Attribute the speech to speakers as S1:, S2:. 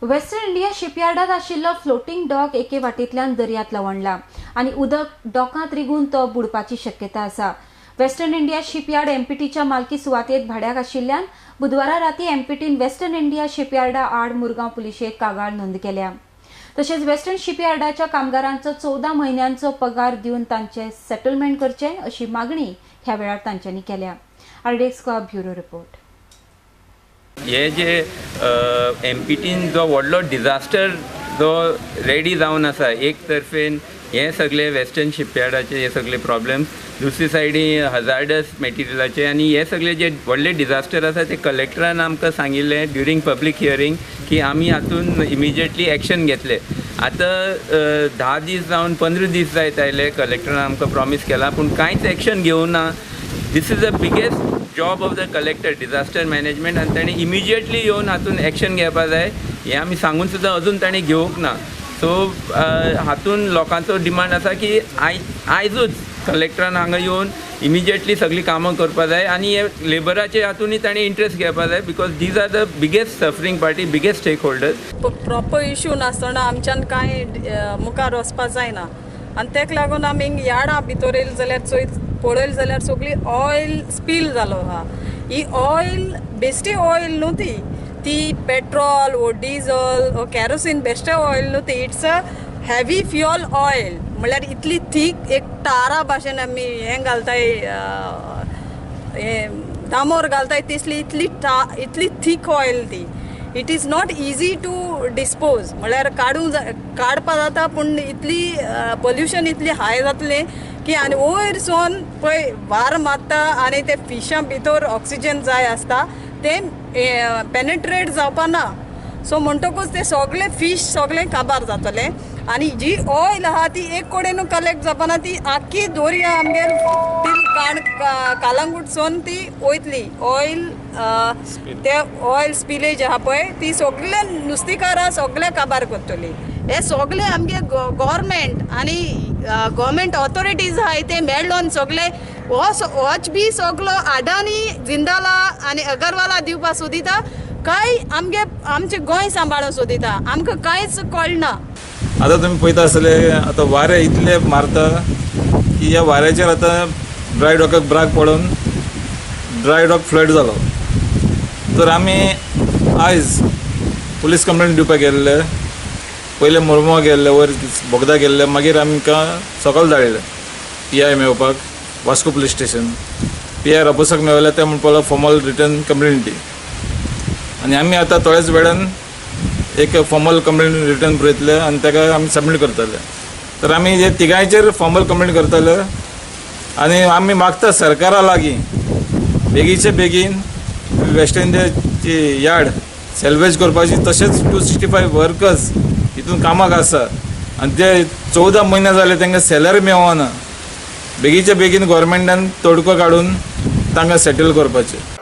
S1: Western India शिपयार्डात आशिल्लो floating dock एके वाटेंतल्यान दर्यांत लवणला आनी उदक डॉकांत रिगून तो बुडपाची शक्यता आसा. वेस्टर्न इंडिया शिपयार्ड एमपीटीच्या मालकी सुवातेत भाड्याक आशिल्ल्यान बुधवारा राती एमपीटीन वेस्टर्न इंडिया शिपयार्डा आड मुरगांव पुलिशेक कागाळ नोंद केल्या. तशेंच वेस्टर्न शिपयार्डाच्या कामगारांचो 14 म्हयन्यांचो पगार दिवन तांचे सेटलमेंट करचें अशी मागणी ह्या वेळार तांच्यांनी केल्या. RDX bureau report.
S2: हे जे एमपीटीन जो व्हडलो डिझास्टर जो रेडी जावन आसा, एक तर्फेन हे सगळे वेस्टर्न शिपयार्डाचे हे सगळे प्रॉब्लेम्स, दुसरी सायडी हजार्डस मटेरियलाचे, आनी हे सगळे जे व्हडले डिझास्टर आसा ते कलेक्टरान आमकां सांगिल्लें ड्युरींग पब्लीक हियरींग की आमी हातून इमिजिएटली एक्शन घेतले. आतां 10 दीस जावन 15 दीस जायत आयले, कलेक्टरान आमकां प्रॉमीस केला पूण कांयच एक्शन घेवना ना. This is the biggest job of the collector, disaster management, आनी ताणें इमिजिएटली येवन हातून एक्शन घेवपा जाय हें आमी सांगून सुद्दां अजून ताणें घेवंक ना. सो हातून लोकांचो डिमांड आसा की आयजूच कलेक्टरान हांगा येवन इमिजिएटली सगळीं कामां करपा जाय आनी हे लेबराचे हातूनय ताणें इंट्रस्ट घेवपा जाय, because these are the biggest suffering party, biggest stake holders.
S3: Proper issue नासतना आमच्यान कांय मुखार वचपा जायना आनी तेका लागून आमी यार्डा भितर येयले जाल्यार चोय पळयलें जाल्यार सगळी ऑयल स्पील जालो आहा. ही ऑयल बेश्टी ऑयल न्हू, ती ती पेट्रोल वो डिजल वो कॅरोसीन बेश्टे ऑयल न्हू ती, it's a heavy fuel oil. म्हणल्यार इतली थीक एक टारा भाशेन आमी हें घालताय, हें दामोर घालताय तिसली इतली इतली थीक ऑयल ती. It is not easy to dispose, म्हणल्यार काडूंक काडपा जाता पूण इतली पोल्युशन इतली हाय जातलें की आनी वयर सोन पळय वार मारता आनी ते फिशां भितर ऑक्सिजन जाय आसता तें पेनेट्रेट जावपा ना. सो म्हणटकूच ते सगळे फीश सगळे काबार जातले आनी जी ऑयल आहा ती एक कडेन कलेक्ट जावपाना, ती आख्खी दोरया आमगेर ती कालांगूट सोन ती वयतली ऑयल. ते ऑयल स्पिलेज आहा पळय ती सगळे नुस्तेकारां सगळे काबार करतली. हे सगळे आमगे गव्हर्मेंट आनी गव्हर्मेंट ऑथॉरिटीज आहाय ते मेळोन सगळे होच बी सगलो अडानी जिंदाला आनी अगरवाला दिवपा सोदिता, काय आमगे आमचें गोंय सांबाळूंक सोदिता, आमकां कांयच कळना.
S4: आतां तुमी पळयता आसतले आतां वारें इतलें मारता की ह्या वाऱ्याचेर आतां ड्राय डॉकाक ब्राक पडून ड्राय डॉक फ्लड जालो. तर आमी आयज पुलीस कंप्लेन दिवपाक गेल्ले, पयले मुरमो गेल्ले, वयर बोगदा गेल्ले, मागीर आमकां सकयल धाडले पी I मेळोवपाक Vasco police station. P I रापोसाक मेळ्ळें, ते म्हणपाक लागलो फॉर्मल रिटर्न कंप्लेन दी, आनी आमी आतां थोड्याच वेळान एक फॉर्मल कंप्लेन रिटर्न बरयतले आनी ताका आमी सबमीट करतले. तर आमी हे तिगांयचेर फॉर्मल कंप्लेन करतले आनी आमी मागता सरकारा लागीं बेगीचे बेगीन वेस्ट इंडियाची यार्ड सेल्वेज करपाची, तशेंच 265 वर्कर्स हितून कामाक आसा आनी ते 14 म्हयने जाले तांकां सॅलरी मेळना. बेगीचे बेगीन गव्हर्मेंटान तोडको काडून तांकां सेटल करपाचें.